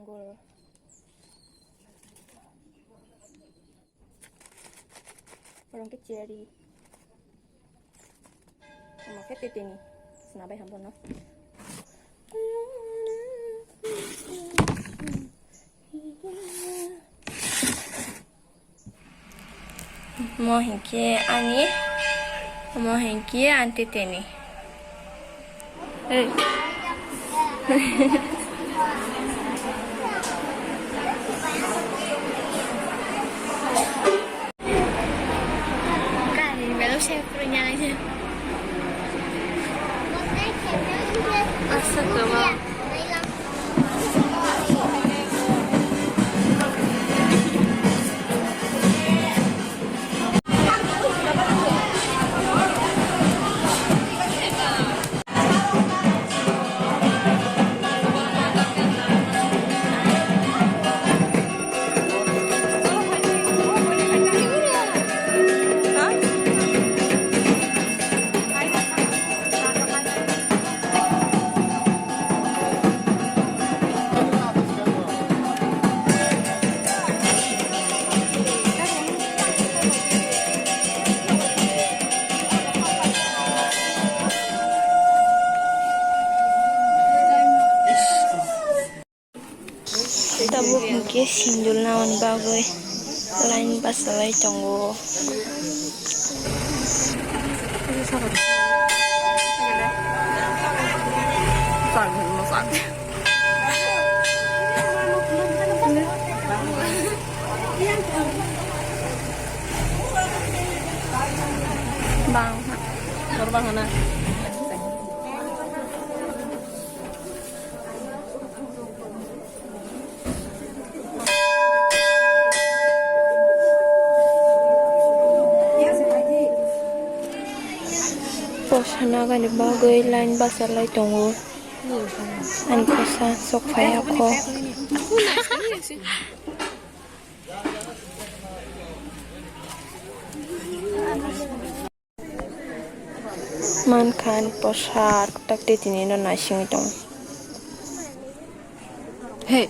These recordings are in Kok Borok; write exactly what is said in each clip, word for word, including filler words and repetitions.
Orong ke cherry. Omo khe teteni. Sinabai hambo no. Mo hinkhe ani, mo hinkhe ani teteni. Hey. Kari belo se prunya aja. Asa kama. Tabuk hwnkhe sindul naoni bagwi line bachalai tongo. Bang, ha. Bor bang hana. Posa nagani bagwi line bachalai tongo. Ani posa sok phai akho. Mankha ani posa tak tei tini no naisingwi tongo. He,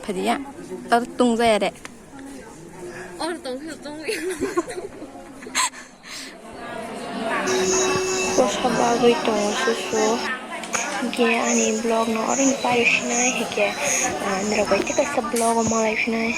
phadiya, aro tong jaya re. Oro tong khe tong. Posa bagwi tongo susu. Hinkhe ani vlog no oro ni pari sinai hinkhe, ah, norok bai tei kaisa vlog o malai sinai.